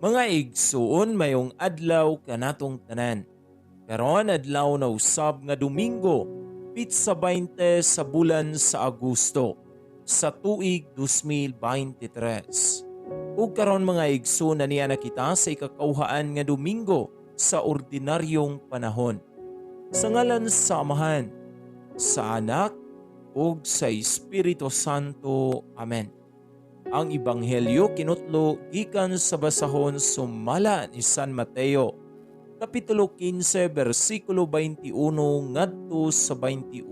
Mga igsuon, mayong adlaw kanatong tanan. Karon adlaw na usab nga Domingo, pitsa 20 sa bulan sa Agosto sa tuig 2023. Ug karon, mga igsoon, na niya na kita sa ikakauhaan nga Domingo sa ordinaryong panahon. Sa ngalan sa Amahan, sa Anak, ug sa Espiritu Santo. Amen. Ang Ebanghelyo kinutlo gikan sa basahon sumala ni San Mateo, Kapitulo 15, bersikulo 21 ngadto sa 28.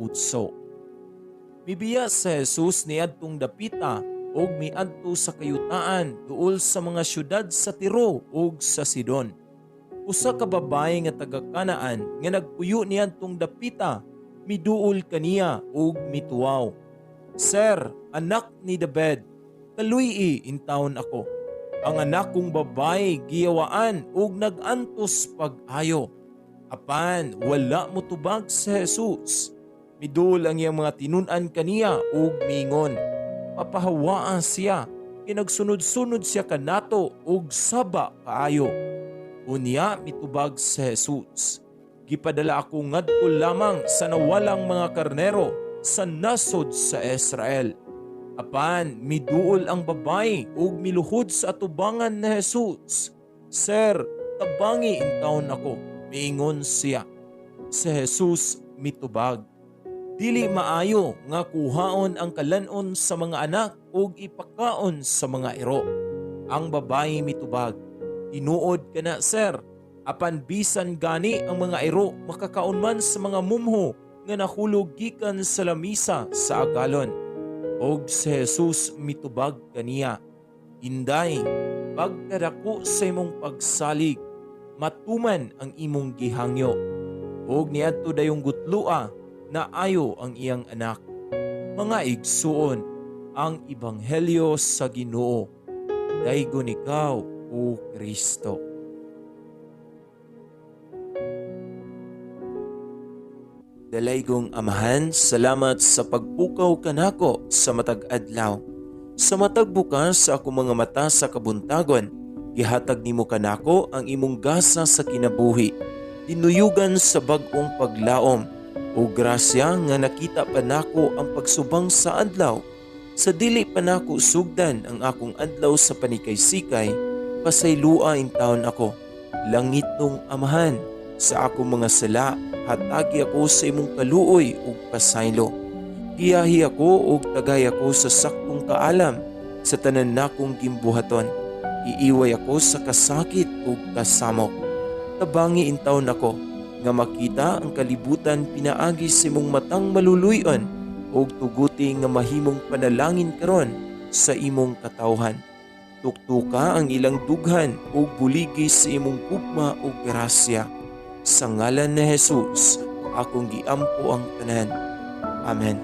Mibiya si Jesus niadtong dapita ug miadto sa kayutaan duol sa mga syudad sa Tiro ug sa Sidon. Usa ka babaye nga taga Kanaan nga nagpuyo niadtong dapita miduol kaniya ug mituaw, "Sir, anak ni David, kaluy-i intawon ako. Ang anak kong babaye giyawaan ug nag-antos pag-ayo." Apan wala motubag si Jesus. Miduol ang iyang mga tinun-an kaniya ug miingon, "Papahawaa siya, kay nagsunod-sunod siya kanato ug saba kaayo." Unya mitubag si Jesus, "Gipadala ako ngadto lamang sa nawalang mga karnero sa nasod sa Israel." Apan miduol ang babaye ug miluhod sa atubangan ni Jesus. "Sir, tabangi intawon ako," miingon siya. Si Jesus mitubag, "Dili maayo nga kuhaon ang kalanon sa mga anak ug ipakaon sa mga iro." Ang babaye mitubag, "Tinuod kana, sir. Apan bisan gani ang mga iro makakaon man sa mga mumho nga nahulog gikan sa lamisa sa agalon." Og si Jesus mitubag kaniya, "Inday, pagkadako sa imong pagsalig, matuman ang imong gihangyo." Og niadto dayong gutloa na ayo ang iyang anak. Mga igsuon, ang ebanghelyo sa Ginoo. Daygon ikaw, o Kristo. Dalaygong Amahan, salamat sa pagpukaw kanako sa matag adlaw. Sa matag bukas sa akong mga mata sa kabuntagon, gihatag nimo kanako ang imong gasa sa kinabuhi. Dinuyugan sa bag-ong paglaom o grasya nga nakita pa nako ang pagsubang sa adlaw. Sa dili pa nako sugdan ang akong adlaw sa panikay-sikay, pasaylua intawon ako. Langitnong Amahan, sa akong mga sala, hatagi ako sa imong kaluoy ug pasaylo. Giyahi ako ug tagay ako sa saktong kaalam sa tanan nakong gimbuhaton. Iiway ako sa kasakit ug kasamok. Tabangi intawon ako nga makita ang kalibutan pinaagi sa imong matang maluluy-on ug tuguti nga mahimong panalangin karon sa imong katawhan. Tuktuka ang ilang dughan ug buligi sa imong gugma ug grasya. Sa ngalan ni Jesus, akong giampo ang tanan. Amen.